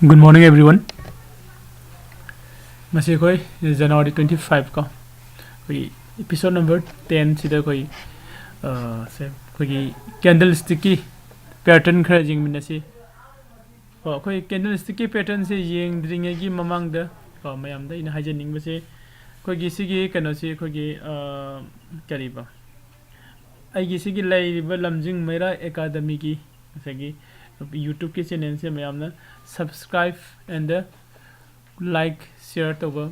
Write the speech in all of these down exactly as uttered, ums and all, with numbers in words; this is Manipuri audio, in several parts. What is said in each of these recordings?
Good morning, everyone. ꯉꯁꯤ ꯑꯩꯈꯣꯏ January twenty five ꯀꯣ, ꯑꯩꯈꯣꯏꯒꯤ episode number ten ꯁꯤꯗ ꯑꯩꯈꯣꯏ, ꯑ, ꯁꯦ, ꯑꯩꯈꯣꯏꯒꯤ candlestickꯀꯤ pattern ꯈꯔ ꯌꯦꯡꯃꯤꯟꯅꯁꯤ꯫ ꯀꯣ, ꯑꯩꯈꯣꯏ candlestickꯀꯤ patternꯁꯦ ꯌꯦꯡꯗ꯭ꯔꯤꯉꯩꯒꯤ ꯃꯃꯥꯡꯗ ꯀꯣ, ꯃꯌꯥꯝꯗ ꯑꯩꯅ ꯍꯥꯏꯖꯅꯤꯡꯕꯁꯦ, ꯑꯩꯈꯣꯏꯒꯤ ꯁꯤꯒꯤ ꯀꯩꯅꯣꯁꯤ ꯑꯩꯈꯣꯏꯒꯤ, ꯑ, ꯀꯔꯤꯕ, ꯑꯩꯒꯤ ꯁꯤꯒꯤ ꯂꯩꯔꯤꯕ ꯂꯝꯖꯤꯡ ꯃꯩꯔꯥ Academyꯒꯤ ꯉꯁꯥꯏꯒꯤ YouTubeꯀꯤ channelꯁꯦ ꯃꯌꯥꯝꯅ subscribe and like, share ꯇꯧꯕ,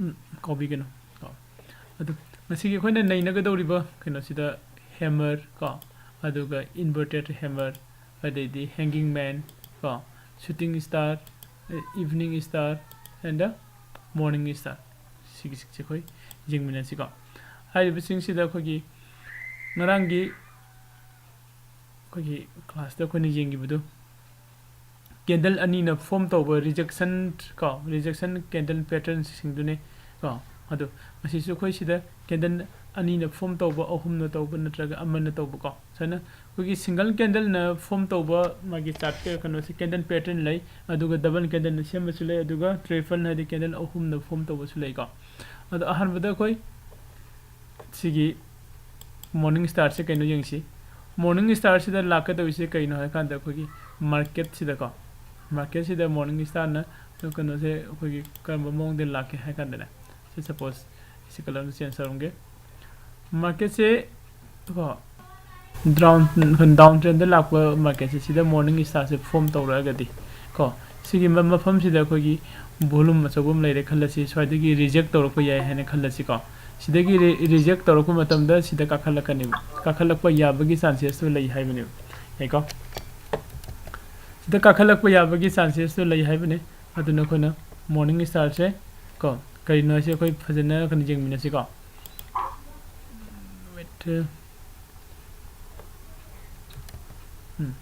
ꯎꯝ, ꯀꯥꯎꯕꯤꯒꯅꯨ ꯀꯣ꯫ ꯑꯗꯨ ꯉꯁꯤꯒꯤ ꯑꯩꯈꯣꯏꯅ ꯅꯩꯅꯒꯗꯧꯔꯤꯕ ꯀꯩꯅꯣꯁꯤꯗ hammer ꯀꯣ, ꯑꯗꯨꯒ inverted hammer, ꯑꯗꯩꯗꯤ hanging man ꯀꯣ, shooting star, evening star and the morning star, ꯁꯤꯒꯤꯁꯤꯡꯁꯦ ꯑꯩꯈꯣꯏ ꯌꯦꯡꯃꯤꯟꯅꯁꯤꯀꯣ꯫ ꯍꯥꯏꯔꯤꯕꯁꯤꯡꯁꯤꯗ ꯑꯩꯈꯣꯏꯒꯤ ꯉꯔꯥꯡꯒꯤ ꯑꯩꯈꯣꯏꯒꯤ classꯇ ꯑꯩꯈꯣꯏꯅ ꯌꯦꯡꯈꯤꯕꯗꯨ, candle ꯑꯅꯤꯅ form ꯇꯧꯕ rejection ꯀꯣ, rejection candle patternꯁꯤꯡꯗꯨꯅꯤ ꯀꯣ꯫ ꯑꯗꯣ ꯃꯁꯤꯁꯨ ꯑꯩꯈꯣꯏ ꯁꯤꯗ candle ꯑꯅꯤꯅ form ꯇꯧꯕ, ꯑꯍꯨꯝꯅ ꯇꯧꯕ ꯅꯠꯇ꯭ꯔꯒ ꯑꯃꯅ ꯇꯧꯕ ꯀꯣ, ꯁꯨꯃꯥꯏꯅ ꯑꯩꯈꯣꯏꯒꯤ single candleꯅ form ꯇꯧꯕ ꯃꯥꯒꯤ chart ꯀꯩꯅꯣꯁꯦ candle pattern ꯂꯩ, ꯑꯗꯨꯒ double candleꯅ ꯁꯦꯝꯕꯁꯨ ꯂꯩ, ꯑꯗꯨꯒ triple ꯍꯥꯏꯗꯤ candle ꯑꯍꯨꯝꯅ form ꯇꯧꯕꯁꯨ ꯂꯩꯀꯣ꯫ ꯑꯗꯣ ꯑꯍꯥꯟꯕꯗ ꯑꯩꯈꯣꯏ ꯁꯤꯒꯤ morning starꯁꯦ ꯀꯩꯅꯣ ꯌꯦꯡꯁꯤ꯫ Morning starꯁꯤꯗ ꯂꯥꯛꯀꯗꯧꯔꯤꯁꯦ ꯀꯩꯅꯣ ꯍꯥꯏ ꯀꯥꯟꯗ ꯑꯩꯈꯣꯏꯒꯤ marketꯁꯤꯗꯀꯣ, marketꯁꯤꯗ morning starꯅ ꯀꯩꯅꯣꯁꯦ ꯑꯩꯈꯣꯏꯒꯤ ꯀꯔꯝꯕ ꯃꯑꯣꯡꯗ ꯂꯥꯛꯀꯦ ꯍꯥꯏ ꯀꯥꯟꯗꯅꯦ, ꯁꯤ suppose ꯁꯤ colorꯗ change ꯇꯧꯔꯝꯒꯦ꯫ Marketꯁꯦ ꯀꯣ, down, down trendꯗ ꯂꯥꯛꯄ marketꯁꯦ ꯁꯤꯗ morning starꯁꯦ form ꯇꯧꯔꯛꯑꯒꯗꯤ ꯀꯣ, ꯁꯤꯒꯤ ꯃ-, ꯃꯐꯝꯁꯤꯗ ꯑꯩꯈꯣꯏꯒꯤ volume ꯑꯆꯧꯕ ꯑꯃ ꯂꯩꯔꯦ ꯈꯜꯂꯁꯤ, ꯁ꯭ꯋꯥꯏꯗꯒꯤ reject ꯇꯧꯔꯛꯄ ꯌꯥꯏ ꯍꯥꯏꯅ ꯈꯜꯂꯁꯤꯀꯣ꯫ ꯁꯤꯗꯒꯤ re-, reject ꯇꯧꯔꯛꯄ ꯃꯇꯝꯗ ꯁꯤꯗ ꯀꯥꯈꯠꯂꯛꯀꯅꯦꯕ, ꯀꯥꯈꯠꯂꯛꯄ ꯌꯥꯕꯒꯤ chances ꯇꯣ ꯂꯩ ꯍꯥꯏꯕꯅꯦꯕ, ꯌꯥꯏꯀꯣ꯫ ꯁꯤꯗ ꯀꯥꯈꯠꯂꯛꯄ ꯌꯥꯕꯒꯤ chances ꯇꯣ ꯂꯩ ꯍꯥꯏꯕꯅꯦ꯫ ꯑꯗꯨꯅ ꯑꯩꯈꯣꯏꯅ morning starꯁꯦ ꯀꯣ, ꯀꯔꯤꯅꯣ ꯍꯥꯏꯁꯦ ꯑꯩꯈꯣꯏ ꯐꯖꯅ ꯀꯩꯅꯣ ꯌꯦꯡꯃꯤꯟꯅꯁꯤꯀꯣ꯫ Wait. ꯎꯝ꯫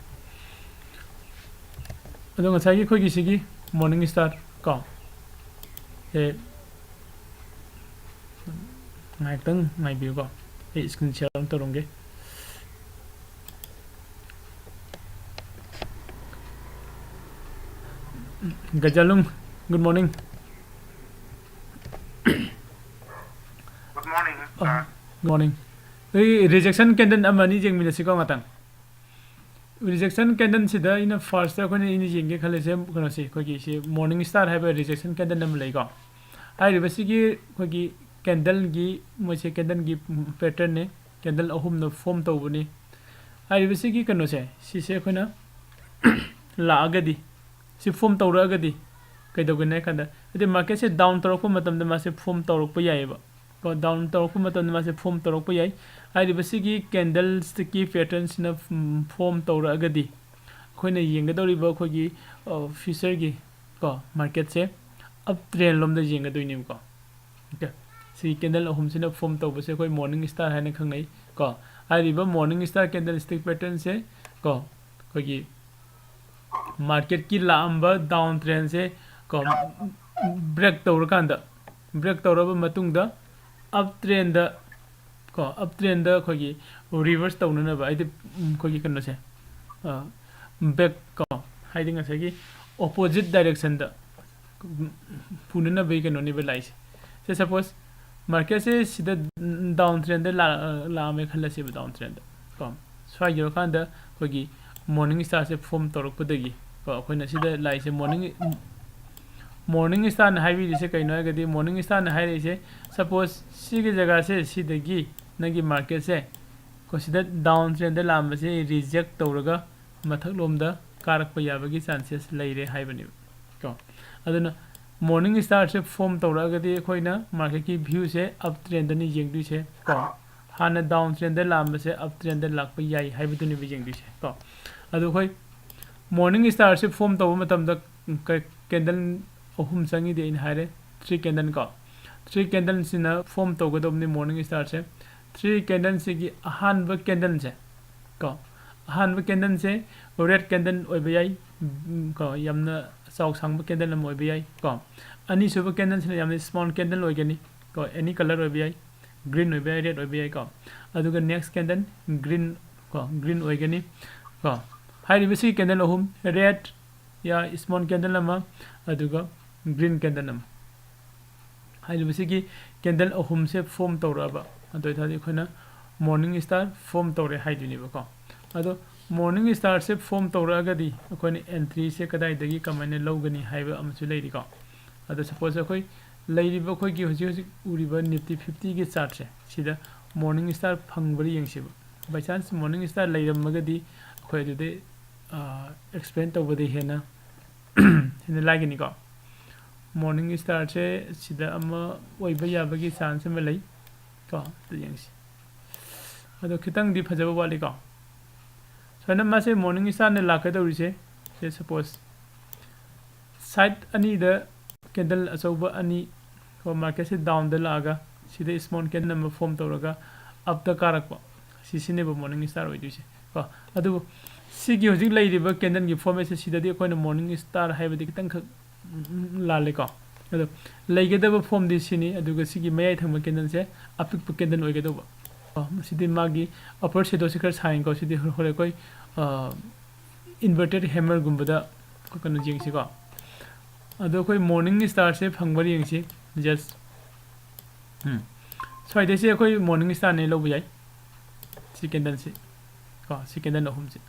ꯑꯗꯣ ꯉꯁꯥꯏꯒꯤ ꯑꯩꯈꯣꯏꯒꯤ ꯁꯤꯒꯤ morning star ꯀꯣ, ꯁꯦ ꯉꯥꯏꯍꯥꯛꯇꯪ ꯉꯥꯏꯕꯤꯌꯨꯀꯣ, ꯑꯩ screen share ꯑꯃ ꯇꯧꯔꯝꯒꯦ꯫ ꯒꯖꯥꯂꯨꯡ, good morning꯫ Good morning, sir. Good morning꯫ ꯑꯩ rejection candle ꯑꯃ ꯑꯅꯤ ꯌꯦꯡꯃꯤꯟꯅꯁꯤꯀꯣ ꯉꯥꯛꯇꯪ꯫ Rejection candle ꯁꯤꯗ ꯑꯩꯅ first ꯑꯩꯈꯣꯏꯅ ꯑꯩꯅ ꯌꯦꯡꯒꯦ ꯈꯜꯂꯤꯁꯦ ꯀꯩꯅꯣꯁꯤ, ꯑꯩꯈꯣꯏꯒꯤ ꯁꯤ Morning Star ꯍꯥꯏꯕ rejection candle ꯑꯃ ꯂꯩꯀꯣ꯫ ꯍꯥꯏꯔꯤꯕꯁꯤꯒꯤ ꯑꯩꯈꯣꯏꯒꯤ candle ꯒꯤ ꯃꯣꯏꯁꯦ candle ꯒꯤ pattern ꯅꯦ꯫ Candle ꯑꯍꯨꯝꯅ form ꯇꯧꯕꯅꯤ꯫ ꯍꯥꯏꯔꯤꯕꯁꯤꯒꯤ ꯀꯩꯅꯣꯁꯦ ꯁꯤꯁꯦ ꯑꯩꯈꯣꯏꯅ ꯂꯥꯛꯑꯒꯗꯤ, ꯁꯤ form ꯇꯧꯔꯛꯑꯒꯗꯤ ꯀꯩꯗꯧꯒꯅꯤ ꯍꯥꯏ ꯀꯥꯟꯗ, ꯍꯥꯏꯗꯤ market ꯁꯦ down ꯇꯧꯔꯛꯄ ꯃꯇꯝꯗ ꯃꯥꯁꯦ form ꯇꯧꯔꯛꯄ ꯌꯥꯏꯑꯕ꯫ ꯀꯣ, down ꯇꯧꯔꯛꯄ ꯃꯇꯝꯗ ꯃꯥꯁꯦ form ꯇꯧꯔꯛꯄ ꯌꯥꯏ꯫ ꯍꯥꯏꯔꯤꯕꯁꯤꯒꯤ candlestick ꯀꯤ pattern ꯁꯤꯅ form ꯇꯧꯔꯛꯑꯒꯗꯤ ꯑꯩꯈꯣꯏꯅ ꯌꯦꯡꯒꯗꯧꯔꯤꯕ ꯑꯩꯈꯣꯏꯒꯤ future ꯒꯤ ꯀꯣ market ꯁꯦ up trend ꯂꯣꯝꯗ ꯌꯦꯡꯒꯗꯣꯏꯅꯦꯕꯀꯣ꯫ Okay, ꯁꯤ candle ꯑꯍꯨꯝꯁꯤꯅ form ꯇꯧꯕꯁꯦ ꯑꯩꯈꯣꯏ Morning Star ꯍꯥꯏꯅ ꯈꯪꯅꯩ ꯀꯣ꯫ ꯍꯥꯏꯔꯤꯕ Morning Star candlestick pattern ꯁꯦ ꯀꯣ, ꯑꯩꯈꯣꯏꯒꯤ market ꯀꯤ ꯂꯥꯛꯑꯝꯕ down trend ꯁꯦ ꯀꯣ, break ꯇꯧꯔꯀꯥꯟꯗ, break ꯇꯧꯔꯕ ꯃꯇꯨꯡꯗ up trend ꯗ ꯀꯣ, up trend ꯗ ꯑꯩꯈꯣꯏꯒꯤ reverse ꯇꯧꯅꯅꯕ, ꯍꯥꯏꯗꯤ ꯑꯩꯈꯣꯏꯒꯤ ꯀꯩꯅꯣꯁꯦ, back ꯀꯣ, ꯍꯥꯏꯗꯤ ꯉꯁꯥꯏꯒꯤ opposite direction ꯗ ꯄꯨꯅꯅꯕꯒꯤ ꯀꯩꯅꯣꯅꯦꯕ ꯂꯥꯛꯏꯁꯦ꯫ ꯁꯦ suppose market ꯁꯦ ꯁꯤꯗ down trend ꯗ ꯂꯥꯛꯑꯝꯃꯦ ꯈꯜꯂꯁꯦꯕ, down trend ꯗ ꯀꯣ, ꯁ꯭ꯋꯥꯏ ꯌꯧꯔꯀꯥꯟꯗ ꯑꯩꯈꯣꯏꯒꯤ Morning Star ꯁꯦ form ꯇꯧꯔꯛꯄꯗꯒꯤ ꯀꯣ, ꯑꯩꯈꯣꯏꯅ ꯁꯤꯗ ꯂꯥꯛꯏꯁꯦ Morning, Morning Star ꯅ ꯍꯥꯏꯕꯤꯔꯤꯁꯦ ꯀꯩꯅꯣ ꯍꯥꯏꯔꯒꯗꯤ, Morning Star ꯅ ꯍꯥꯏꯔꯛꯏꯁꯦ suppose ꯁꯤꯒꯤ ꯖꯒꯥꯁꯦ ꯁꯤꯗꯒꯤ ꯅꯪꯒꯤ market ꯁꯦ ꯀꯣ, ꯁꯤꯗ down trend ꯗ ꯂꯥꯛꯑꯝꯕꯁꯦ reject ꯇꯧꯔꯒ ꯃꯊꯛꯂꯣꯝꯗ ꯀꯥꯔꯛꯄ ꯌꯥꯕꯒꯤ chances ꯂꯩꯔꯦ ꯍꯥꯏꯕꯅꯦꯕ ꯀꯣ꯫ ꯑꯗꯨꯅ Morning Star ꯁꯦ form ꯇꯧꯔꯛꯑꯒꯗꯤ ꯑꯩꯈꯣꯏꯅ market ꯀꯤ view ꯁꯦ up trend ꯅꯤ ꯌꯦꯡꯗꯣꯏꯁꯦ ꯀꯣ꯫ ꯍꯥꯟꯅ down trend ꯗ ꯂꯥꯛꯑꯝꯕꯁꯦ up trend ꯗ ꯂꯥꯛꯄ ꯌꯥꯏ ꯍꯥꯏꯕꯗꯨꯅꯦꯕ ꯌꯦꯡꯗꯣꯏꯁꯦ ꯀꯣ꯫ ꯑꯗꯨ ꯑꯩꯈꯣꯏ Morning Star ꯁꯦ form ꯇꯧꯕ ꯃꯇꯝꯗ candle ꯑꯍꯨꯝ ꯆꯪꯉꯤꯗꯤ ꯑꯩꯅ ꯍꯥꯏꯔꯦ, three candle ꯀꯣ꯫ Three candle ꯁꯤꯅ form ꯇꯧꯒꯗꯕꯅꯤ Morning Star ꯁꯦ꯫ Three candle ꯁꯤꯒꯤ ꯑꯍꯥꯟꯕ candle ꯁꯦ ꯀꯣ, ꯑꯍꯥꯟꯕ candle ꯁꯦ red candle ꯑꯣꯏꯕ ꯌꯥꯏ ꯀꯣ, ꯌꯥꯝꯅ ꯆꯥꯎ ꯁꯥꯡꯕ candle ꯑꯃ ꯑꯣꯏꯕ ꯌꯥꯏ ꯀꯣ꯫ ꯑꯅꯤꯁꯨꯕ candle ꯁꯤꯅ ꯌꯥꯝꯅ small candle ꯑꯣꯏꯒꯅꯤ ꯀꯣ, any colour ꯑꯣꯏꯕ ꯌꯥꯏ, green ꯑꯣꯏꯕ ꯌꯥꯏ, red ꯑꯣꯏꯕ ꯌꯥꯏ ꯀꯣ꯫ ꯑꯗꯨꯒ next candle green ꯀꯣ, green ꯑꯣꯏꯒꯅꯤ ꯀꯣ꯫ ꯍꯥꯏꯔꯤꯕꯁꯤ candle ꯑꯍꯨꯝ, red, ꯌꯥ, small candle ꯑꯃ, ꯑꯗꯨꯒ green candle ꯑꯃ꯫ ꯍꯥꯏꯔꯤꯕꯁꯤꯒꯤ candle ꯑꯍꯨꯝꯁꯦ form ꯇꯧꯔꯛꯑꯕ, ꯑꯗꯨ ꯑꯣꯏꯇꯥꯔꯗꯤ ꯑꯩꯈꯣꯏꯅ morning star form ꯇꯧꯔꯦ ꯍꯥꯏꯗꯣꯏꯅꯦꯕꯀꯣ꯫ ꯑꯗꯣ morning starꯁꯦ form ꯇꯧꯔꯛꯑꯒꯗꯤ ꯑꯩꯈꯣꯏꯅ entryꯁꯦ ꯀꯗꯥꯏꯗꯒꯤ ꯀꯃꯥꯏꯅ ꯂꯧꯒꯅꯤ ꯍꯥꯏꯕ ꯑꯃꯁꯨ ꯂꯩꯔꯤꯀꯣ꯫ ꯑꯗꯣ suppose ꯑꯩꯈꯣꯏ ꯂꯩꯔꯤꯕ ꯑꯩꯈꯣꯏꯒꯤ ꯍꯧꯖꯤꯛ ꯍꯧꯖꯤꯛ ꯎꯔꯤꯕ Nifty fiftyꯒꯤ chartꯁꯦ, ꯁꯤꯗ morning star ꯐꯪꯕ꯭ꯔꯥ ꯌꯦꯡꯁꯦꯕ꯫ By chance morning star ꯂꯩꯔꯝꯃꯒꯗꯤ ꯑꯩꯈꯣꯏ ꯑꯗꯨꯗꯩ explain ꯇꯧꯕꯗ ꯍꯦꯟꯅ ꯍꯦꯟꯅ ꯂꯥꯏꯒꯅꯤꯀꯣ꯫ Morning starꯁꯦ ꯁꯤꯗ ꯑꯃ ꯑꯣꯏꯕ ꯌꯥꯕꯒꯤ chance ꯑꯃ ꯂꯩ ꯀꯣ꯫ ꯑꯗꯨ ꯌꯦꯡꯁꯤ꯫ ꯑꯗꯣ ꯈꯤꯇꯪꯗꯤ ꯐꯖꯕ ꯋꯥꯠꯂꯤꯀꯣ꯫ ꯁꯨꯃꯥꯏꯅ ꯃꯥꯁꯦ morning starꯅ ꯂꯥꯛꯀꯗꯧꯔꯤꯁꯦ, ꯁꯦ suppose side ꯑꯅꯤꯗ candle ꯑꯆꯧꯕ ꯑꯅꯤ ꯀꯣ, marketꯁꯦ downꯗ ꯂꯥꯛꯑꯒ ꯁꯤꯗ small candle ꯑꯃ form ꯇꯧꯔꯒ upꯇ ꯀꯥꯔꯛꯄ, ꯁꯤꯁꯤꯅꯦꯕ morning star ꯑꯣꯏꯗꯣꯏꯁꯦ ꯀꯣ꯫ ꯑꯗꯨꯕꯨ ꯁꯤꯒꯤ ꯍꯧꯖꯤꯛ ꯂꯩꯔꯤꯕ candleꯒꯤ formatꯁꯦ ꯁꯤꯗꯗꯤ ꯑꯩꯈꯣꯏꯅ morning star ꯍꯥꯏꯕꯗꯤ ꯈꯤꯇꯪꯈꯛ ꯂꯥꯜꯂꯦꯀꯣ꯫ ꯑꯗꯣ ꯂꯩꯒꯗꯕ formꯗꯤ ꯁꯤꯅꯤ, ꯑꯗꯨꯒ ꯁꯤꯒꯤ ꯃꯌꯥꯏ ꯊꯪꯕ candleꯁꯦ ꯑꯄꯤꯛꯄ candle ꯑꯣꯏꯒꯗꯧꯕ꯫ ꯀꯣ, ꯃꯁꯤꯗꯤ ꯃꯥꯒꯤ upper shadowꯁꯦ ꯈꯔ ꯁꯥꯡꯉꯤꯀꯣ꯫ ꯁꯤꯗꯤ ꯍꯣꯔꯦꯟ ꯑꯩꯈꯣꯏ inverted hammerꯒꯨꯝꯕꯗ ꯑꯩꯈꯣꯏ ꯀꯩꯅꯣ ꯌꯦꯡꯁꯤꯀꯣ꯫ ꯑꯗꯣ ꯑꯩꯈꯣꯏ morning starꯁꯦ ꯐꯪꯕ꯭ꯔꯥ ꯌꯦꯡꯁꯤ꯫ Just ꯎꯝ, ꯁ꯭ꯋꯥꯏꯗꯩꯁꯦ ꯑꯩꯈꯣꯏ morning starꯅꯦ ꯂꯧꯕ ꯌꯥꯏ꯫ ꯁꯤ candleꯁꯤ ꯀꯣ, ꯁꯤ candle ꯑꯍꯨꯝꯁꯤ꯫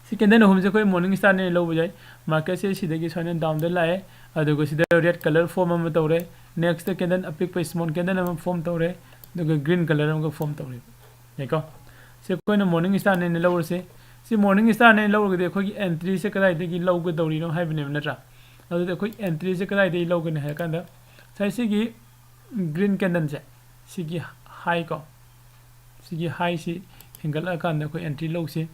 ꯁꯤ candle ꯑꯍꯨꯝꯁꯦ ꯑꯩꯈꯣꯏ morning starꯅꯦ ꯂꯧꯕ ꯌꯥꯏ꯫ Marketꯁꯦ ꯁꯤꯗꯒꯤ ꯁꯨꯃꯥꯏꯅ downꯗ ꯂꯥꯛꯑꯦ, ꯑꯗꯨꯒ ꯁꯤꯗ red colour form ꯑꯃ ꯇꯧꯔꯦ, nextꯇ candle ꯑꯄꯤꯛꯄ small candle ꯑꯃ form ꯇꯧꯔꯦ, ꯑꯗꯨꯒ green colour ꯑꯃꯒ form ꯇꯧꯔꯦ꯫ ꯌꯥꯏꯀꯣ? ꯁꯤ ꯑꯩꯈꯣꯏꯅ morning starꯅꯦꯅ ꯂꯧꯔꯁꯦ꯫ ꯁꯤ morning starꯅꯦꯅ ꯂꯧꯔꯒꯗꯤ ꯑꯩꯈꯣꯏꯒꯤ entryꯁꯦ ꯀꯗꯥꯏꯗꯒꯤ ꯂꯧꯒꯗꯧꯔꯤꯅꯣ ꯍꯥꯏꯕꯅꯦꯕ, ꯅꯠꯇ꯭ꯔꯥ? ꯑꯗꯨꯗꯤ ꯑꯩꯈꯣꯏ entryꯁꯦ ꯀꯗꯥꯏꯗꯒꯤ ꯂꯧꯒꯅꯤ ꯍꯥꯏꯔ ꯀꯥꯟꯗ, ꯉꯁꯥꯏ ꯁꯤꯒꯤ green candleꯁꯦ, ꯁꯤꯒꯤ high ꯀꯣ, ꯁꯤꯒꯤ highꯁꯤ ꯍꯦꯟꯒꯠꯂꯛꯑꯀꯥꯟꯗ ꯑꯩꯈꯣꯏ entry ꯂꯧꯁꯤ꯫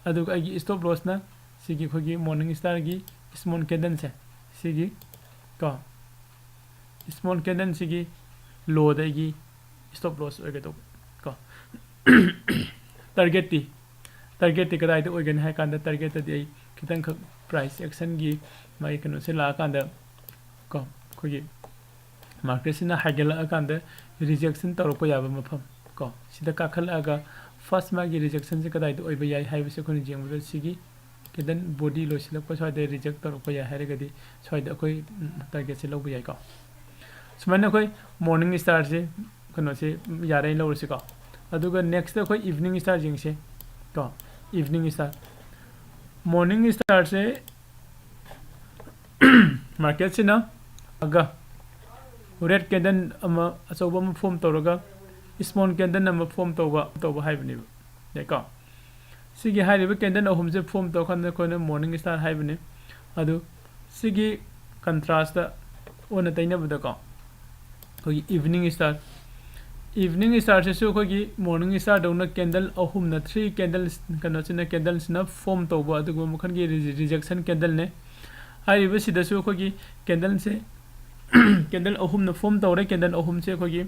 ꯑꯗꯨꯒ ꯑꯩꯒꯤ stop lossꯅ ꯁꯤꯒꯤ ꯑꯩꯈꯣꯏꯒꯤ morning starꯒꯤ small candleꯁꯦ, ꯁꯤꯒꯤ ꯀꯣ, small candleꯁꯤꯒꯤ lowꯗ ꯑꯩꯒꯤ stop loss ꯑꯣꯏꯒꯗꯧꯕ ꯀꯣ꯫ Targetꯇꯤ, targetꯇꯤ ꯀꯗꯥꯏꯗ ꯑꯣꯏꯒꯅꯤ ꯍꯥꯏ ꯀꯥꯟꯗ, targetꯇꯗꯤ ꯑꯩ ꯈꯤꯇꯪꯈꯛ price actionꯒꯤ ꯃꯥꯒꯤ ꯀꯩꯅꯣꯁꯦ ꯂꯥꯛꯑꯀꯥꯟꯗ ꯀꯣ, ꯑꯩꯈꯣꯏꯒꯤ marketꯁꯤꯅ ꯍꯥꯏꯒꯠꯂꯛꯑꯀꯥꯟꯗ rejection ꯇꯧꯔꯛꯄ ꯌꯥꯕ ꯃꯐꯝ ꯀꯣ, ꯁꯤꯗ ꯀꯥꯈꯠꯂꯛꯑꯒ first ꯃꯥꯒꯤ rejectionꯁꯦ ꯀꯗꯥꯏꯗ ꯑꯣꯏꯕ ꯌꯥꯏ ꯍꯥꯏꯕꯁꯦ ꯑꯩꯈꯣꯏꯅ ꯌꯦꯡꯕꯗ ꯁꯤꯒꯤ candle body ꯂꯣꯏꯁꯤꯜꯂꯛꯄ ꯁ꯭ꯋꯥꯏꯗ reject ꯇꯧꯔꯛꯄ ꯌꯥꯏ ꯍꯥꯏꯔꯒꯗꯤ ꯁ꯭ꯋꯥꯏꯗ ꯑꯩꯈꯣꯏ target ꯁꯦ ꯂꯧꯕ ꯌꯥꯏꯀꯣ꯫ ꯁꯨꯃꯥꯏꯅ ꯑꯩꯈꯣꯏ morning star ꯁꯦ ꯀꯩꯅꯣꯁꯦ ꯌꯥꯔꯦ ꯂꯧꯔꯁꯤꯀꯣ꯫ ꯑꯗꯨꯒ next ꯑꯩꯈꯣꯏ evening star ꯌꯦꯡꯁꯤ ꯀꯣ꯫ Evening star, morning star ꯁꯦ market ꯁꯤꯅ ꯑꯒ red candle ꯑꯃ ꯑꯆꯧꯕ ꯑꯃ form ꯇꯧꯔꯒ small candle ꯑꯃ form ꯇꯧꯕ ꯇꯧꯕ ꯍꯥꯏꯕꯅꯦꯕ꯫ ꯌꯥꯏꯀꯣ? ꯁꯤꯒꯤ ꯍꯥꯏꯔꯤꯕ candle ꯑꯍꯨꯝꯁꯦ form ꯇꯧꯔꯀꯥꯟꯗ ꯑꯩꯈꯣꯏꯅ morning star ꯍꯥꯏꯕꯅꯤ꯫ ꯑꯗꯨ ꯁꯤꯒꯤ contrast ꯑꯣꯟꯅ ꯇꯩꯅꯕꯗꯀꯣ, ꯑꯩꯈꯣꯏꯒꯤ evening star, evening star ꯁꯤꯁꯨ ꯑꯩꯈꯣꯏꯒꯤ morning star ꯗꯧꯅ candle ꯑꯍꯨꯝꯅ, three candles, ꯀꯩꯅꯣꯁꯤꯅ, candle ꯁꯤꯅ form ꯇꯧꯕ ꯑꯗꯨꯒꯨꯝꯕ ꯃꯈꯜꯒꯤ re-, rejection candle ꯅꯦ꯫ ꯍꯥꯏꯔꯤꯕꯁꯤꯗꯁꯨ ꯑꯩꯈꯣꯏꯒꯤ candle ꯁꯦ, candle ꯑꯍꯨꯝꯅ form ꯇꯧꯔꯦ꯫ Candle ꯑꯍꯨꯝꯁꯦ ꯑꯩꯈꯣꯏꯒꯤ,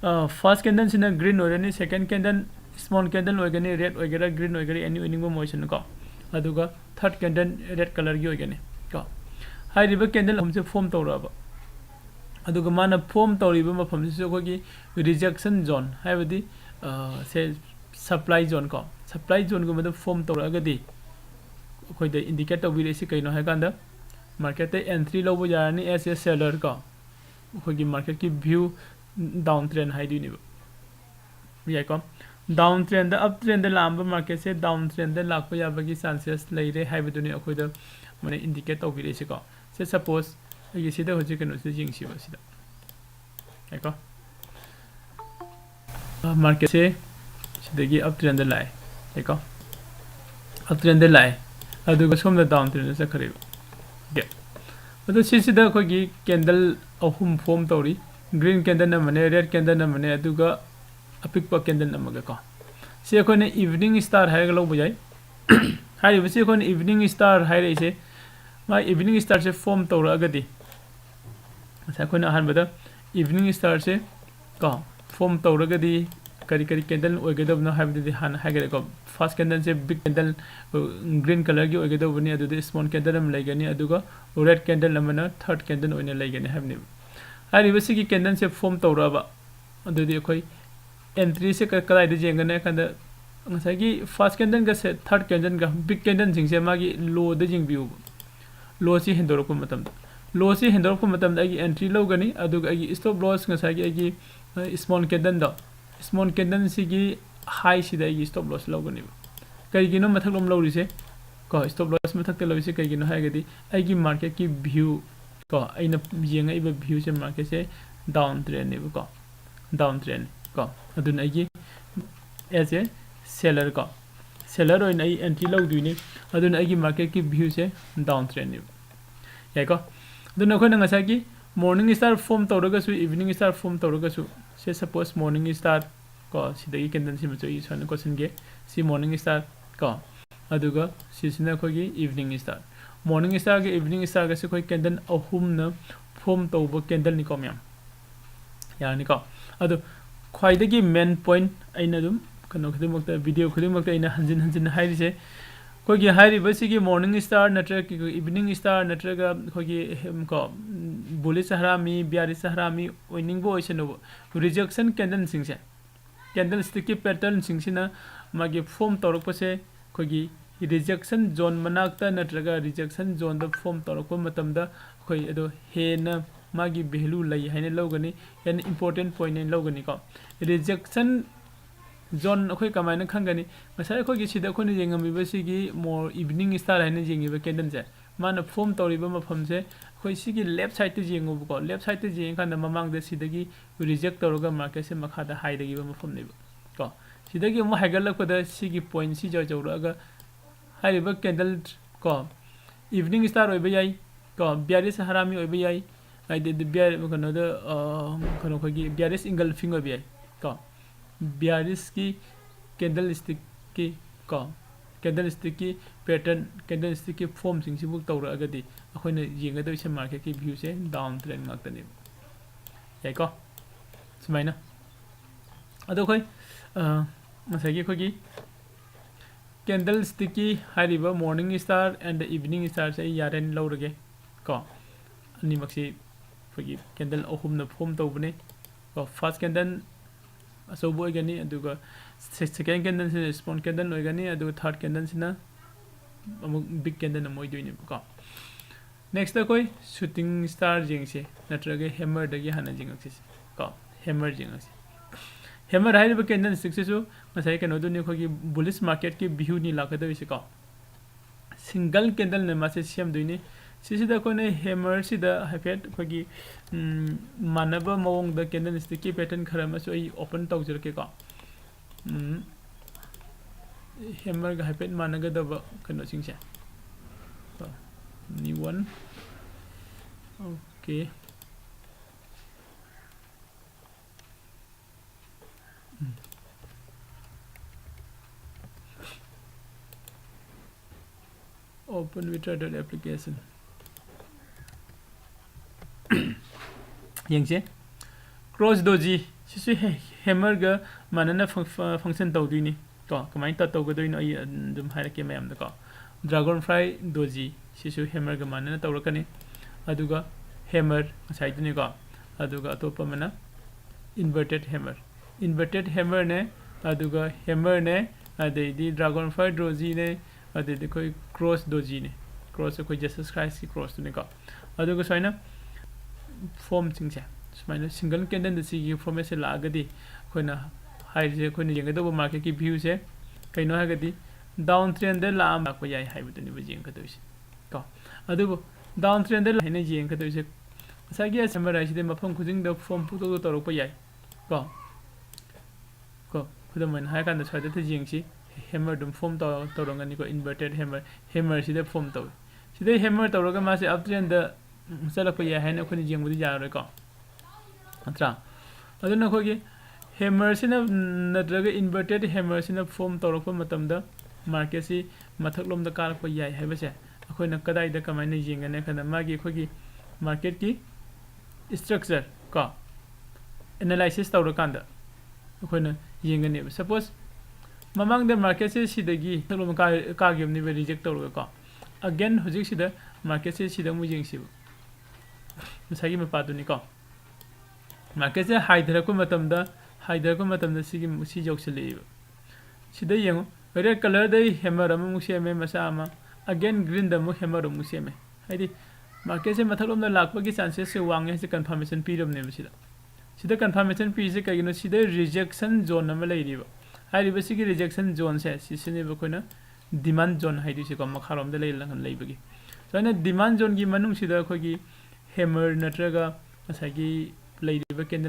ꯑ, first candle ꯁꯤꯅ green ꯑꯣꯏꯔꯅꯤ, second candle small candle ꯑꯣꯏꯒꯅꯤ, red ꯑꯣꯏꯒꯦꯔꯥ green ꯑꯣꯏꯒꯦꯔꯥ any ꯑꯣꯏꯅꯤꯡꯕ ꯑꯃ ꯑꯣꯏꯁꯅꯨꯀꯣ, ꯑꯗꯨꯒ third candle red colour ꯒꯤ ꯑꯣꯏꯒꯅꯤ ꯀꯣ꯫ ꯍꯥꯏꯔꯤꯕ candle ꯑꯍꯨꯝꯁꯦ form ꯇꯧꯔꯛꯑꯕ, ꯑꯗꯨꯒ ꯃꯥꯅ form ꯇꯧꯔꯤꯕ ꯃꯐꯝꯁꯤꯁꯨ ꯑꯩꯈꯣꯏꯒꯤ rejection zone, ꯍꯥꯏꯕꯗꯤ, ꯑ, ꯁꯦ supply zone ꯀꯣ, supply zone ꯒꯨꯝꯕꯗ form ꯇꯧꯔꯛꯑꯒꯗꯤ ꯑꯩꯈꯣꯏꯗ indicate ꯇꯧꯕꯤꯔꯛꯏꯁꯤ ꯀꯩꯅꯣ ꯍꯥꯏ ꯀꯥꯟꯗ market ꯇ entry ꯂꯧꯕ ꯌꯥꯔꯅꯤ as a seller ꯀꯣ꯫ ꯑꯩꯈꯣꯏꯒꯤ market ꯀꯤ view down trend ꯍꯥꯏꯗꯣꯏꯅꯦꯕ꯫ ꯌꯥꯏꯀꯣ? Down trend ꯗ, up trend ꯗ ꯂꯥꯛꯑꯝꯕ market ꯁꯦ down trend ꯗ ꯂꯥꯛꯄ ꯌꯥꯕꯒꯤ chances ꯂꯩꯔꯦ ꯍꯥꯏꯕꯗꯨꯅꯤ ꯑꯩꯈꯣꯏꯗ ꯃꯣꯏꯅ indicate ꯇꯧꯕꯤꯔꯛꯏꯁꯦꯀꯣ꯫ ꯁꯦ suppose ꯑꯩꯒꯤ ꯁꯤꯗ ꯍꯧꯖꯤꯛ ꯀꯩꯅꯣꯁꯤꯗ ꯌꯦꯡꯁꯤꯕ ꯁꯤꯗ꯫ ꯌꯥꯏꯀꯣ? ꯑ, market ꯁꯦ ꯁꯤꯗꯒꯤ up trend ꯗ ꯂꯥꯛꯑꯦ꯫ ꯌꯥꯏꯀꯣ? Up trend ꯗ ꯂꯥꯛꯑꯦ꯫ ꯑꯗꯨꯒ ꯁꯣꯝꯗ down trend ꯗ ꯆꯠꯈ꯭ꯔꯦꯕ꯫ Okay꯫ ꯑꯗꯣ ꯁꯤꯁꯤꯗ ꯑꯩꯈꯣꯏꯒꯤ candle ꯑꯍꯨꯝ form ꯇꯧꯔꯤ꯫ Green candle ꯑꯃꯅꯦ, red candle ꯑꯃꯅꯦ, ꯑꯗꯨꯒ ꯑꯄꯤꯛꯄ candle ꯑꯃꯒ ꯀꯣ꯫ ꯁꯤ ꯑꯩꯈꯣꯏꯅ evening star ꯍꯥꯏꯔꯒ ꯂꯧꯕ ꯌꯥꯏ꯫ ꯍꯥꯏꯔꯤꯕꯁꯤ ꯑꯩꯈꯣꯏꯅ evening star ꯍꯥꯏꯔꯛꯏꯁꯦ, ꯃꯥ evening star ꯁꯦ form ꯇꯧꯔꯛꯑꯒꯗꯤ, ꯉꯁꯥꯏ ꯑꯩꯈꯣꯏꯅ ꯑꯍꯥꯟꯕꯗ evening star ꯁꯦ ꯀꯣ form ꯇꯧꯔꯒꯗꯤ ꯀꯔꯤ ꯀꯔꯤ candle ꯑꯣꯏꯒꯗꯕꯅꯣ ꯍꯥꯏꯕꯗꯨꯗꯤ ꯍꯥꯟꯅ ꯍꯥꯏꯈ꯭ꯔꯦꯀꯣ꯫ First candle ꯁꯦ big candle, green colour ꯒꯤ ꯑꯣꯏꯒꯗꯧꯕꯅꯤ, ꯑꯗꯨꯗ small candle ꯑꯃ ꯂꯩꯒꯅꯤ, ꯑꯗꯨꯒ red candle ꯑꯃꯅ third candle ꯑꯣꯏꯅ ꯂꯩꯒꯅꯤ ꯍꯥꯏꯕꯅꯦꯕ꯫ ꯍꯥꯏꯔꯤꯕꯁꯤꯒꯤ candle ꯁꯦ form ꯇꯧꯔꯛꯑꯕ, ꯑꯗꯨꯗꯤ ꯑꯩꯈꯣꯏ entry ꯁꯦ ꯀ-, ꯀꯗꯥꯏꯗ ꯌꯦꯡꯒꯅꯤ ꯍꯥꯏ ꯀꯥꯟꯗ, ꯉꯁꯥꯏꯒꯤ first candleꯒ third candleꯒ big candleꯁꯤꯡꯁꯦ ꯃꯥꯒꯤ lowꯗ ꯌꯦꯡꯕꯤꯌꯨꯕ꯫ Lowꯁꯤ ꯍꯦꯟꯗꯣꯔꯛꯄ ꯃꯇꯝꯗ, lowꯁꯤ ꯍꯦꯟꯗꯣꯔꯛꯄ ꯃꯇꯝꯗ ꯑꯩꯒꯤ entry ꯂꯧꯒꯅꯤ, ꯑꯗꯨꯒ ꯑꯩꯒꯤ stop loss ꯉꯁꯥꯏꯒꯤ ꯑꯩꯒꯤ small candleꯗꯣ, small candleꯁꯤꯒꯤ highꯁꯤꯗ ꯑꯩꯒꯤ stop loss ꯂꯧꯒꯅꯦꯕ꯫ ꯀꯩꯒꯤꯅꯣ ꯃꯊꯛꯂꯣꯝ ꯂꯧꯔꯤꯁꯦ? ꯀꯣ, stop loss ꯃꯊꯛꯇ ꯂꯧꯔꯤꯁꯦ ꯀꯩꯒꯤꯅꯣ ꯍꯥꯏꯔꯒꯗꯤ ꯑꯩꯒꯤ marketꯀꯤ view, ꯀꯣ, ꯑꯩꯅ ꯌꯦꯡꯉꯛꯏꯕ viewꯁꯦ marketꯁꯦ down trendꯅꯦꯕꯀꯣ, down trend ꯀꯣ꯫ ꯑꯗꯨꯅ ꯑꯩꯒꯤ as a seller ꯀꯣ, seller ꯑꯣꯏꯅ ꯑꯩ entry ꯂꯧꯗꯣꯏꯅꯤ꯫ ꯑꯗꯨꯅ ꯑꯩꯒꯤ marketꯀꯤ viewꯁꯦ down trendꯅꯦꯕ꯫ ꯌꯥꯏꯀꯣ? ꯑꯗꯨꯅ ꯑꯩꯈꯣꯏꯅ ꯉꯁꯥꯏꯒꯤ morning star form ꯇꯧꯔꯒꯁꯨ, evening star form ꯇꯧꯔꯒꯁꯨ, say suppose morning star ꯀꯣ, ꯁꯤꯗꯒꯤ candleꯁꯤ ꯃꯆꯨ ꯑꯩ ꯁꯨꯃꯥꯏꯅ ꯀꯣꯠꯁꯤꯟꯒꯦ꯫ ꯁꯤ morning star ꯀꯣ, ꯑꯗꯨꯒ ꯁꯤꯁꯤꯅ ꯑꯩꯈꯣꯏꯒꯤ evening star꯫ Morning starꯒ evening starꯒꯁꯦ ꯑꯩꯈꯣꯏ candle ꯑꯍꯨꯝꯅ form ꯇꯧꯕ candleꯅꯤꯀꯣ ꯃꯌꯥꯝ꯫ ꯌꯥꯔꯅꯤꯀꯣ? ꯑꯗꯣ ꯈ꯭ꯋꯥꯏꯗꯒꯤ main point ꯑꯩꯅ ꯑꯗꯨꯝ ꯀꯩꯅꯣ ꯈꯨꯗꯤꯡꯃꯛꯇ, video ꯈꯨꯗꯤꯡꯃꯛꯇ ꯑꯩꯅ ꯍꯟꯖꯤꯟ ꯍꯟꯖꯤꯟ ꯍꯥꯏꯔꯤꯁꯦ, ꯑꯩꯈꯣꯏꯒꯤ ꯍꯥꯏꯔꯤꯕꯁꯤꯒꯤ morning star ꯅꯠꯇ꯭ꯔꯒ evening star ꯅꯠꯇ꯭ꯔꯒ ꯑꯩꯈꯣꯏꯒꯤ, ꯎꯝ, ꯀꯣ, ꯎꯝ, bullish ꯍꯔꯥꯃꯤ, bearish ꯍꯔꯥꯃꯤ ꯑꯣꯏꯅꯤꯡꯕ ꯑꯣꯏꯁꯅꯨꯕ, rejection candleꯁꯤꯡꯁꯦ, candlestickꯀꯤ patternꯁꯤꯡꯁꯤꯅ ꯃꯥꯒꯤ form ꯇꯧꯔꯛꯄꯁꯦ ꯑꯩꯈꯣꯏꯒꯤ rejection zone ꯃꯅꯥꯛꯇ ꯅꯠꯇ꯭ꯔꯒ rejection zoneꯗ form ꯇꯧꯔꯛꯄ ꯃꯇꯝꯗ ꯑꯩꯈꯣꯏ ꯑꯗꯣ ꯍꯦꯟꯅ ꯃꯥꯒꯤ value ꯂꯩ ꯍꯥꯏꯅ ꯂꯧꯒꯅꯤ, ꯍꯦꯟꯅ important point ꯍꯥꯏꯅ ꯂꯧꯒꯅꯤꯀꯣ꯫ Rejection zone ꯑꯩꯈꯣꯏ ꯀꯃꯥꯏꯅ ꯈꯪꯒꯅꯤ? ꯉꯁꯥꯏ ꯑꯩꯈꯣꯏꯒꯤ ꯁꯤꯗ ꯑꯩꯈꯣꯏꯅ ꯌꯦꯡꯉꯝꯃꯤꯕ ꯁꯤꯒꯤ more evening star ꯍꯥꯏꯅ ꯌꯦꯡꯉꯤꯕ candleꯁꯦ, ꯃꯥꯅ form ꯇꯧꯔꯤꯕ ꯃꯐꯝꯁꯦ ꯑꯩꯈꯣꯏ ꯁꯤꯒꯤ left sideꯇ ꯌꯦꯡꯉꯨꯕꯀꯣ꯫ Left sideꯇ ꯌꯦꯡꯉꯀꯥꯟꯗ ꯃꯃꯥꯡꯗ ꯁꯤꯗꯒꯤ reject ꯇꯧꯔꯒ marketꯁꯦ ꯃꯈꯥꯗ ꯍꯥꯏꯊꯈꯤꯕ ꯃꯐꯝꯅꯦꯕ ꯀꯣ꯫ ꯁꯤꯗꯒꯤ ꯑꯃꯨꯛ ꯍꯥꯏꯒꯠꯂꯛꯄꯗ ꯁꯤꯒꯤ pointꯁꯤ ꯌꯧ-, ꯌꯧꯔꯛꯑꯒ ꯍꯥꯏꯔꯤꯕ candle ꯀꯣ, evening star ꯑꯣꯏꯕ ꯌꯥꯏ ꯀꯣ, bearish ꯍꯔꯥꯃꯤ ꯑꯣꯏꯕ ꯌꯥꯏ, ꯍꯥꯏꯗꯤ bear-, ꯀꯩꯅꯣꯗ, ꯑ, ꯀꯩꯅꯣ ꯑꯩꯈꯣꯏꯒꯤ bearish engulfing ꯑꯣꯏꯕ ꯌꯥꯏ ꯀꯣ꯫ Bearishꯀꯤ candlestickꯀꯤ ꯀꯣ, candlestickꯀꯤ pattern, candlestickꯀꯤ formꯁꯤꯡꯁꯤꯕꯨ ꯇꯧꯔꯛꯑꯒꯗꯤ ꯑꯩꯈꯣꯏꯅ ꯌꯦꯡꯒꯗꯧꯔꯤꯁꯦ marketꯀꯤ viewꯁꯦ down trend ꯉꯥꯛꯇꯅꯦꯕ꯫ ꯌꯥꯏꯀꯣ? ꯁꯨꯃꯥꯏꯅ꯫ ꯑꯗꯣ ꯑꯩꯈꯣꯏ, ꯑ, ꯉꯁꯥꯏꯒꯤ ꯑꯩꯈꯣꯏꯒꯤ candlestickꯀꯤ ꯍꯥꯏꯔꯤꯕ morning star and evening starꯁꯦ ꯑꯩ ꯌꯥꯔꯦꯅ ꯂꯧꯔꯒꯦ ꯀꯣ꯫ ꯑꯅꯤꯃꯛꯁꯤ ꯑꯩꯈꯣꯏꯒꯤ candle ꯑꯍꯨꯝꯅ form ꯇꯧꯕꯅꯦ ꯀꯣ꯫ First candle ꯑꯆꯧꯕ ꯑꯣꯏꯒꯅꯤ, ꯑꯗꯨꯒ second candle ꯁꯤꯅ small candle ꯑꯣꯏꯒꯅꯤ, ꯑꯗꯨꯒ third candle ꯁꯤꯅ ꯑꯃꯨꯛ big candle ꯑꯃ ꯑꯣꯏꯗꯣꯏꯅꯦꯕꯀꯣ꯫ Next ꯑꯩꯈꯣꯏ shooting star ꯌꯦꯡꯁꯤ, ꯅꯠꯇ꯭ꯔꯒ hammer ꯗꯒꯤ ꯍꯥꯟꯅ ꯌꯦꯡꯉꯛꯁꯤ ꯀꯣ꯫ Hammer ꯌꯦꯡꯉꯛꯁꯤ꯫ Hammer ꯍꯥꯏꯔꯤꯕ candlestick ꯁꯤꯁꯨ ꯉꯁꯥꯏ ꯀꯩꯅꯣꯗꯨꯅꯤ, ꯑꯩꯈꯣꯏꯒꯤ bullish market ꯀꯤ view ꯅꯤ ꯂꯥꯛꯀꯗꯧꯔꯤꯁꯦ ꯀꯣ꯫ Single candle ꯅ ꯃꯥꯁꯦ ꯁꯦꯝꯗꯣꯏꯅꯤ꯫ ꯁꯤꯁꯤꯗ ꯑꯩꯈꯣꯏꯅ hammer ꯁꯤꯗ ꯍꯥꯏꯐꯦꯠ ꯑꯩꯈꯣꯏꯒꯤ, ꯎꯝ, ꯃꯥꯟꯅꯕ ꯃꯑꯣꯡꯗ candlestick ꯀꯤ pattern ꯈꯔ ꯑꯃꯁꯨ ꯑꯩ open ꯇꯧꯖꯔꯛꯀꯦꯀꯣ꯫ ꯎꯝ, hammer ꯒ ꯍꯥꯏꯐꯦꯠ ꯃꯥꯟꯅꯒꯗꯕ ꯀꯩꯅꯣꯁꯤꯡꯁꯦ꯫ ꯀꯣ, new one꯫ Okay꯫ Um. Open with Radar application꯫ ꯌꯦꯡꯁꯦ꯫ Cross doji ꯁꯤꯁꯨ he-, hammer ꯒ ꯃꯥꯟꯅꯅ ꯐꯪ-, ꯐ-, function ꯇꯧꯗꯣꯏꯅꯤ ꯀꯣ꯫ ꯀꯃꯥꯏꯅ ꯇꯧ-, ꯇꯧꯒꯗꯣꯏꯅꯣ ꯑꯩ ꯑꯗꯨꯝ ꯍꯥꯏꯔꯛꯀꯦ ꯃꯌꯥꯝꯗꯀꯣ꯫ Dragonfly doji ꯁꯤꯁꯨ hammer ꯒ ꯃꯥꯟꯅꯅ ꯇꯧꯔꯛꯀꯅꯤ꯫ ꯑꯗꯨꯒ hammer ꯉꯁꯥꯏꯗꯨꯅꯤꯀꯣ꯫ ꯑꯗꯨꯒ ꯑꯇꯣꯞꯄ ꯑꯃꯅ inverted hammer꯫ Inverted hammer ꯅꯦ, ꯑꯗꯨꯒ hammer ꯅꯦ, ꯑꯗꯩꯗꯤ Dragonfly doji ꯅꯦ, ꯑꯗꯩꯗꯤ ꯑꯩꯈꯣꯏ Cross doji ꯅꯦ꯫ Cross ꯑꯩꯈꯣꯏ Jesus Christ ꯀꯤ cross ꯇꯨꯅꯤꯀꯣ꯫ ꯑꯗꯨꯒ ꯁꯨꯃꯥꯏꯅ form ꯁꯤꯡꯁꯦ, ꯁꯨꯃꯥꯏꯅ single candle ꯗ ꯁꯤꯒꯤ format ꯁꯦ ꯂꯥꯛꯑꯒꯗꯤ, ꯑꯩꯈꯣꯏꯅ ꯍꯥꯏꯔꯤꯁꯦ, ꯑꯩꯈꯣꯏꯅ ꯌꯦꯡꯒꯗꯧꯕ market ꯀꯤ view ꯁꯦ ꯀꯩꯅꯣ ꯍꯥꯏꯔꯒꯗꯤ, down trend ꯗ ꯂꯥꯛꯑꯝ-, ꯂꯥꯛꯄ ꯌꯥꯏ ꯍꯥꯏꯕꯗꯨꯅꯦꯕ ꯌꯦꯡꯒꯗꯣꯏꯁꯦ ꯀꯣ꯫ ꯑꯗꯨꯕꯨ down trend ꯗ ꯍꯥꯏꯅ ꯌꯦꯡꯒꯗꯣꯏꯁꯦ, ꯉꯁꯥꯏꯒꯤ hammer ꯍꯥꯏꯁꯤꯗꯤ ꯃꯐꯝ ꯈꯨꯗꯤꯡꯗ form ꯄꯨꯡꯇꯧꯗ ꯇꯧꯔꯛꯄ ꯌꯥꯏ ꯀꯣ꯫ ꯀꯣ, ꯈꯨꯗꯝ ꯑꯣꯏꯅ ꯍꯥꯏꯔꯀꯥꯟꯗ ꯁ꯭ꯋꯥꯏꯗ ꯌꯦꯡꯁꯤ, hammer ꯑꯗꯨꯝ form ꯇꯧ-, ꯇꯧꯔꯝꯒꯅꯤꯀꯣ, inverted hammer, hammer ꯁꯤꯗ form ꯇꯧꯏ꯫ ꯁꯤꯗꯩ hammer ꯇꯧꯔꯒ ꯃꯥꯁꯦ up trend ꯗ ꯆꯠꯂꯛꯄ ꯌꯥꯏ ꯍꯥꯏꯅ ꯑꯩꯈꯣꯏꯅ ꯌꯦꯡꯕꯗꯤ ꯌꯥꯔꯔꯣꯏꯀꯣ, ꯅꯠꯇ꯭ꯔꯥ? ꯑꯗꯨꯅ ꯑꯩꯈꯣꯏꯒꯤ hammer ꯁꯤꯅ, ꯅꯠꯇ꯭ꯔꯒ inverted hammer ꯁꯤꯅ form ꯇꯧꯔꯛꯄ ꯃꯇꯝꯗ market ꯁꯤ ꯃꯊꯛꯂꯣꯝꯗ ꯀꯥꯔꯛꯄ ꯌꯥꯏ ꯍꯥꯏꯕꯁꯦ ꯑꯩꯈꯣꯏꯅ ꯀꯗꯥꯏꯗ ꯀꯃꯥꯏꯅ ꯌꯦꯡꯒꯅꯤ ꯍꯥꯏ ꯀꯥꯟꯗ, ꯃꯥꯒꯤ ꯑꯩꯈꯣꯏꯒꯤ market ꯀꯤ structure ꯀꯣ, analysis ꯇꯧꯔꯀꯥꯟꯗ ꯑꯩꯈꯣꯏꯅ ꯌꯦꯡꯒꯅꯦꯕ꯫ Suppose ꯃꯃꯥꯡꯗ market ꯁꯦ ꯁꯤꯗꯒꯤ ꯃꯊꯛꯂꯣꯝ ꯀꯥ-, ꯀꯥꯈꯤꯕꯅꯦꯕ, reject ꯇꯧꯔꯒꯀꯣ꯫ Again ꯍꯧꯖꯤꯛꯁꯤꯗ market ꯁꯦ ꯁꯤꯗ ꯑꯃꯨꯛ ꯌꯦꯡꯁꯤꯕ, ꯉꯁꯥꯏꯒꯤ ꯃꯄꯥꯗꯨꯅꯤꯀꯣ꯫ Market ꯁꯦ ꯍꯥꯏꯊꯔꯛꯄ ꯃꯇꯝꯗ ꯍꯥꯏꯊꯔꯛꯄ ꯃꯇꯝꯗ ꯁꯤꯒꯤ ꯁꯤ ꯌꯧꯁꯤꯜꯂꯛꯏꯕ꯫ ꯁꯤꯗ ꯌꯦꯡꯉꯨ, red colourꯗ hammer ꯑꯃꯃꯨꯛ ꯁꯦꯝꯃꯦ, ꯃꯆꯥ ꯑꯃ꯫ Again greenꯗ ꯑꯃꯨꯛ hammer ꯑꯃꯨꯛ ꯁꯦꯝꯃꯦ꯫ ꯍꯥꯏꯗꯤ marketꯁꯦ ꯃꯊꯛꯂꯣꯝꯗ ꯂꯥꯛꯄꯒꯤ chances ꯁꯦ ꯋꯥꯡꯉꯦ ꯍꯥꯏꯁꯦ confirmation ꯄꯤꯔꯕꯅꯦꯕ ꯁꯤꯗ꯫ ꯁꯤꯗ confirmation ꯄꯤꯔꯤꯁꯦ ꯀꯩꯒꯤꯅꯣ? ꯁꯤꯗ rejection zone ꯑꯃ ꯂꯩꯔꯤꯕ꯫ ꯍꯥꯏꯔꯤꯕ ꯁꯤꯒꯤ rejection zoneꯁꯦ ꯁꯤꯁꯤꯅꯦꯕ ꯑꯩꯈꯣꯏꯅ demand zone ꯍꯥꯏꯗꯣꯏꯁꯦꯀꯣ, ꯃꯈꯥꯔꯣꯝꯗ ꯂꯩ-, ꯂꯩꯕꯒꯤ꯫ ꯁꯨꯃꯥꯏꯅ demand zoneꯒꯤ ꯃꯅꯨꯡꯁꯤꯗ ꯑꯩꯈꯣꯏꯒꯤ hammer ꯅꯠꯇ꯭ꯔꯒ ꯉꯁꯥꯏꯒꯤ ꯂꯩꯔꯤꯕ candle